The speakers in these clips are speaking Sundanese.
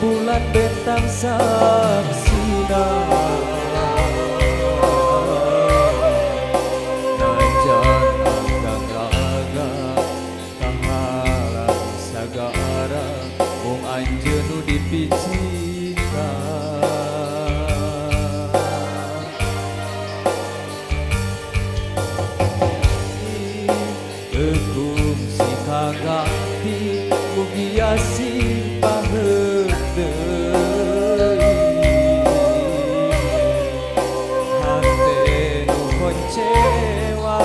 Bulan bentang saksina. Najan akang raga kahalang sagara mung anjeun nu dipicinta. Kungsi kaganti mugia sing paheut deui. Hate nu koncewa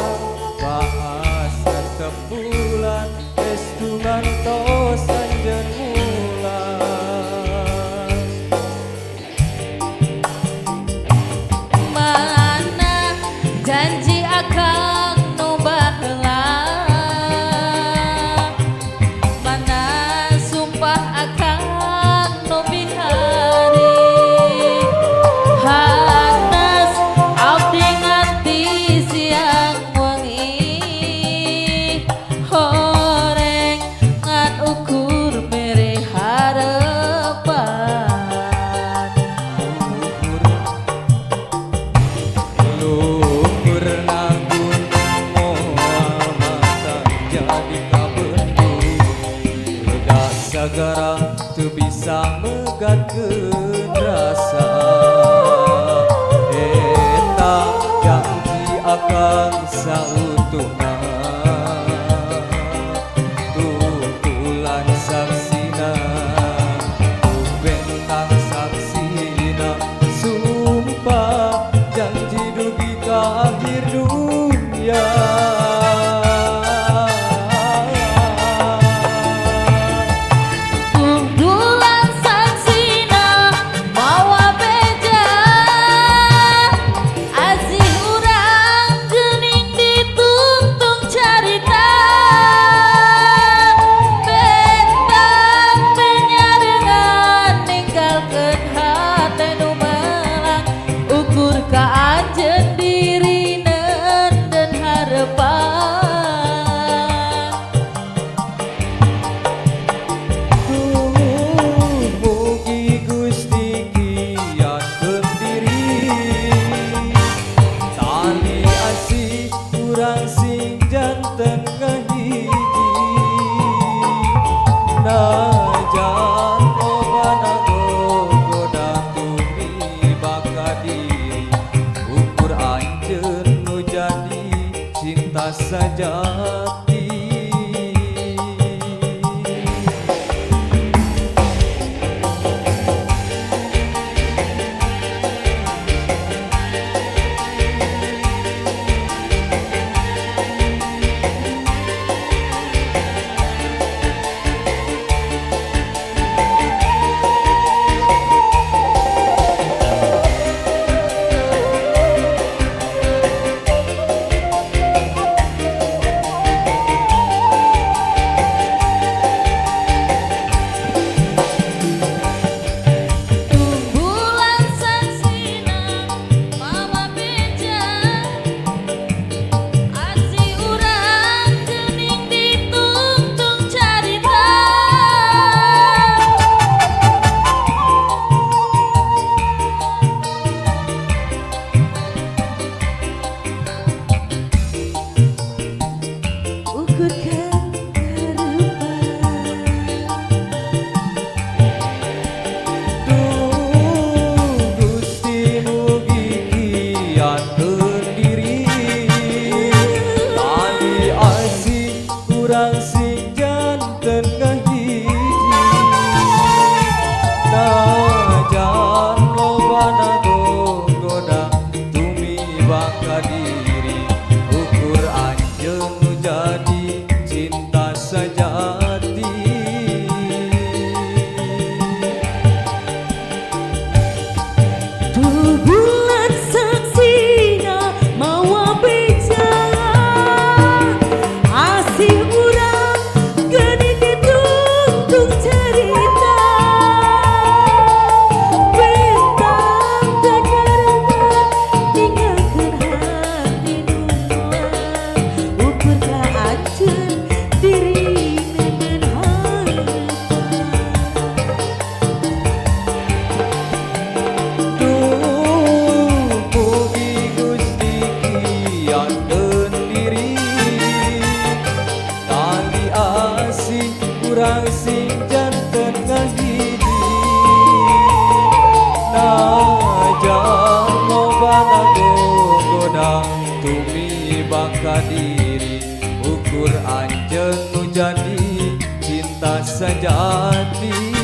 bahas tetep bulan estu ngantos anjeun mulang. Mana janji akang nu baheula, mana sumpah akang nu bihari. Hanas abdi nganti siang wengi, horeng ngan ukur mere harepan. Luhur nanggun moal mata jadi kabendung. Lega sagara teu bisa megatkeun rasa. Eta janji akang sautuhna, tutulan saksina, bentang saksina. Sumpah janji dugi ka akhir dunia. Bulan saksina mawa beja, azih urang geuning dituntut. jiwa ka diri, ukur anjeun nu jadi cinta sejati.